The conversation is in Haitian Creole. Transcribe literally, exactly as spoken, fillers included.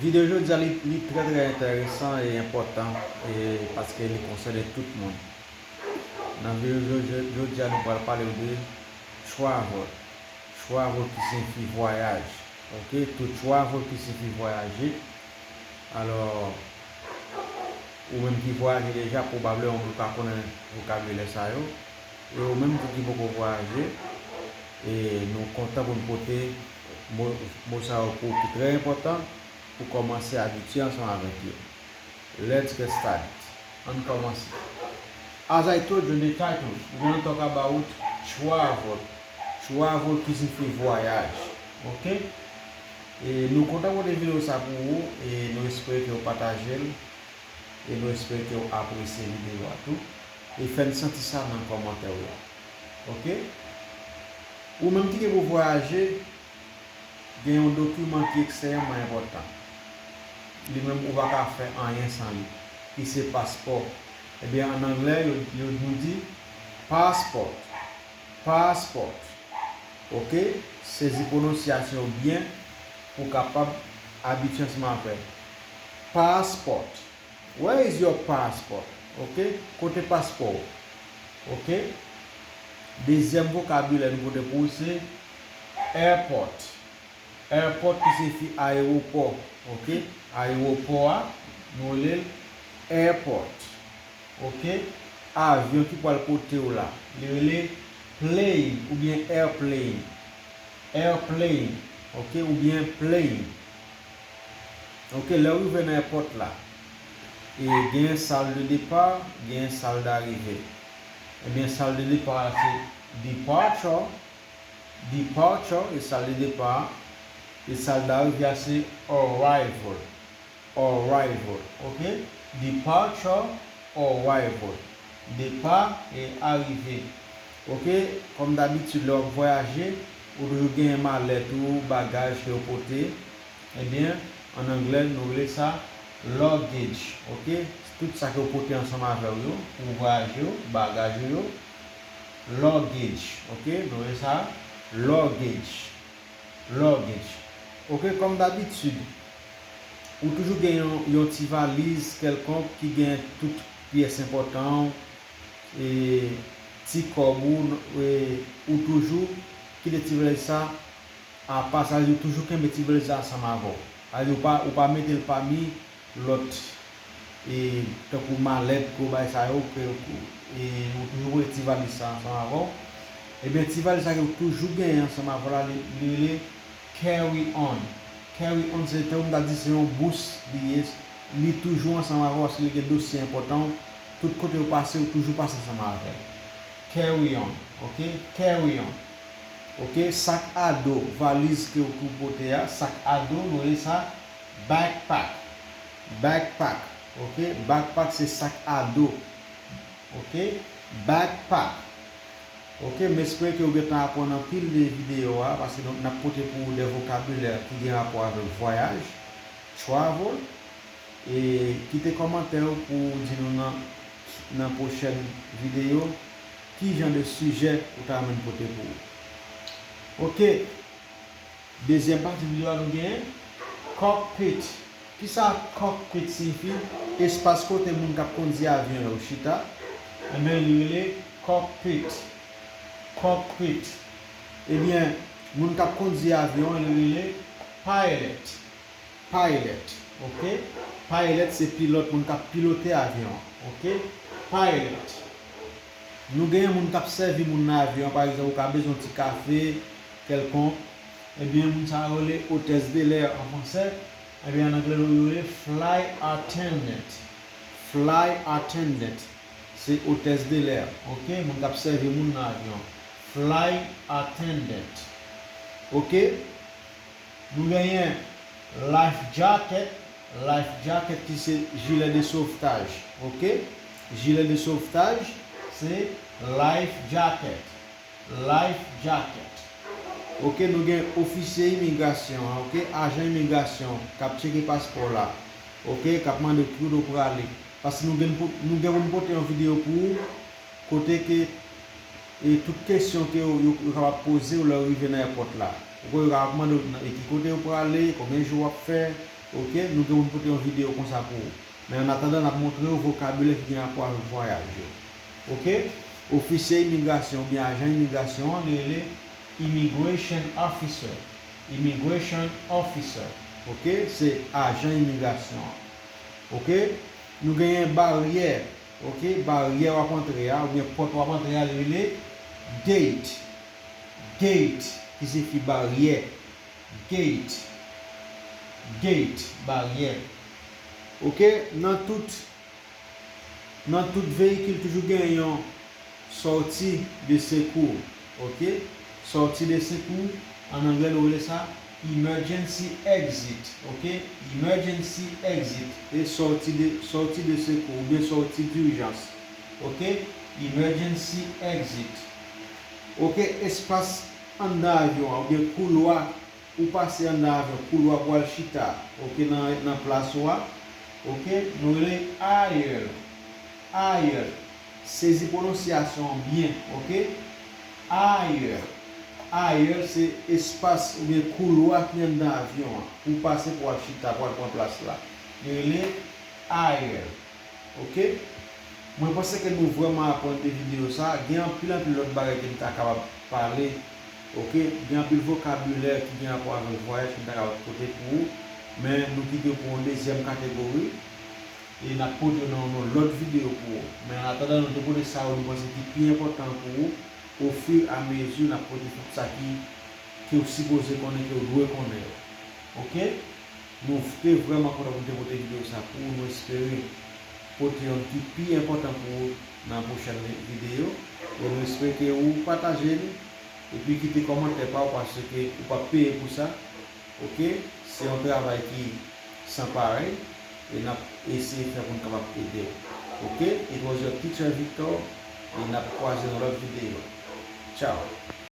Videyo jodi a li, li trè trè enteresan e enpòtan e paske li konsène tout moun. Nan videyo jodi a nou pral pale w de travel. Travel ki siyifi vwayaj. Ok, to travel ki siyifi vwayaje. Alò, ou menm ki vwayaje deja, pwobableman ou ka konnen vokabilè sa yo. E ou menm tou ki poko vwayaje, e nou kontan pou n pote mo, mo sa yo pou ou ki trè enpòtan pou kòmanse abitye ansanm avèk yo. Let's get started. Ann kòmanse. As I told you in the title, we're gonna talk about travel. Travel ki siyifi vwayaj. Ok? E nou kontan pote videyo sa pou ou e nou espere ke w pataje l e nou espere ke w apresye videyo a tou e fè n santi sa nan kòmantè w yo. Ok? Ou menm ki gen pou vwayaje, gen yon dokiman ki ekstrèmman enpòtan. Li menm ou pa ka fè anyen san li, ki se paspò. Ebyen, ann anglè, yo, yo nou di passport. Passport. Ok? Sezi pwononsyasyon byen pou w kapab abitye ansanm avè l. Passport. Where is your passport? Ok? Kote paspò w? Ok? Dezyèm vokabilè nou pote pou ou se airport. Airport ki siyifi ayewopò. Ok? Ayewopò a, nou rele l airport. Ok? Avyon ki pral pote w la, li rele plane oubyen airplane. Airplane, ok, oubyen plane. Ok, lè w rive nan èpòt la, e gen sal de depar, gen sal darive. Ebyen, sal de depar la se departure, departure, e sal de depar, e sal darive a se arrival. Arrival, ok? Departure, arrival. Depa e arive. Ok, kòm dabitid, lè w ap vwayaje, ou toujou genyen malèt ou, bagaj ke w pote. Ebyen, ann anglè, nou rele sa luggage, ok? Tout sa ke w pote ansanm avè w yo, pou w vwayaje yo, bagaj ou yo, luggage, ok? Nou rele sa luggage. Luggage. Ok, kòm dabitid, ou toujou gen yon, yon ti valiz kèlkonk ki gen tout pyès enpòtan w, e, ti kòb ou, e, ou toujou kite ti valiz sa apa, sa vle di ou toujou kenbe ti valiz sa ansanm avè w. Sa vle di ou pa, ou pa mete l pami lòt, e, tankou malèt, gwo bagay sa yo, ke, e, ou toujou pote ti valiz sa ansanm avè w. Ebyen, ti valiz sa ke ou toujou genyen ansanm avè w la, li, li rele carry on. Carry on, se tankou m ta di se yon bous li ye, li toujou ansanm avè w, paske li gen dosye enpòtan, tout kote ou pase, ou toujou pase ansanm avè l. Carry on, ok? Carry on. Ok, sak a do, valiz ke ou, ke ou pote a, sak a do, nou rele sa backpack. Backpack, ok? Backpack se sak a do. Ok? Backpack. Ok, m espere ke ou gentan aprann anpil de videyo a, paske donk n ap pote pou ou de vokabilè ki gen rapò avèk vwayaj, travel, e kite kòmantè w pou w di nou nan, nan pwochèn videyo ki jan de sijè ou ta renmen n pote pou ou. Ok. Dezyèm pati videyo a nou genyen cockpit. Kisa cockpit siyifi? Espas kote moun k ap kondui avyon yo chita. Ebyen, li rele cockpit. Cockpit. Ebyen, moun k ap kondui avyon an, li rele pilot. Pilot, ok? Pilot se pilòt, moun k ap pilote avyon an, ok? Pilot. Nou genyen moun k ap sèvi moun nan avyon an, pa egzanp, ou ka bezwen yon ti kafe kèlkonk, ebyen, moun sa yo rele hôtesse de l'air an fransè, ebyen, an anglè, nou rele flight attendant. Flight attendant, se hôtesse de l'air, ok? Moun k ap sèvi moun nan avyon an. Flight attendant, ok? Nou genyen life jacket, life jacket ki se jilè de sovtaj, ok? Jilè de sovtaj, se life jacket, life jacket. Ok, nou gen ofisye imigrasyon an, ok? Ajan imigrasyon k ap tcheke paspò w la, ok? K ap mande w ki kote w prale. Paske nou gen pou, nou gen pou n pote yon videyo pou ou, kote ke, e, tout kesyon ke yo, yo, yo kapab poze w lè w rive nan èpòt la. Ou konn yo kapab mande w nan, e ki kote w prale, konbyen jou w ap fè, Ok, nou gen pou n pote yon videyo konsa pou ou. Men an atandan, n ap montre w vokabilè ki gen rapò avèk vwayaj yo. Ok? Ofisye imigrasyon oubyen ajan imigrasyon an, li rele immigration officer. Immigration officer. Ok? Se ajan imigrasyon an. Ok? Nou genyen baryè. Ok? Baryè w ap antre a, oubyen pòt w ap antre a, li rele gate. Gate, ki siyifi baryè. Gate. Gate, baryè. Ok? Nan tout, nan tout veyikil toujou gen yon sortie de secours. Ok? Sortie de secours, an anglè nou rele sa emergency exit. Ok? Emergency exit. E sortie de, sortie de secours oubyen sortie d'urgence. Ok? Emergency exit. Ok? Espas anndan avyon an oubyen koulwa ou pase anndan avyon, koulwa pou al chita, ok, nan, nan plas ou a, ok, nou rele aisle, aisle, sezi pwononsyasyon an byen, ok, aisle, aisle se espas oubyen koulwa ki anndan avyon an, pou w pase pou al chita, pou al pran plas la, nou rele aisle. Ok? Mwen panse ke nou vrèman aprann de videyo sa. Gen anpil, anpil lòt bagay ke m ta kapab pale. Ok? Gen anpil vokabilè ki gen rapò avèk vwayaj ke m ta kapab pote pou ou. Men nou kite yo pou yon dezyèm kategori. E n ap pote yo nan yon lòt videyo pou ou. Men an atandan, nou te pote sa yo nou panse ki pi enpòtan pou ou. Ofiramezi, n ap pote tout sa ki, ke w sipoze konnen, ke w dwe konnen yo. Ok? Nou te vrèman kontan pou n te pote videyo sa pou ou. Nou espere pote yon ki pi enpòtan pou ou nan pwochèn videyo. E nou espere ke ou pataje li epi kite kòmantè pa w, paske ou p ap peye pou sa. Ok? Se yon travay ki san parèy e n ap eseye fè pou n kapab ede w. Ok? It was your teacher Victor e n ap kwaze nan lòt videyo. Tchao!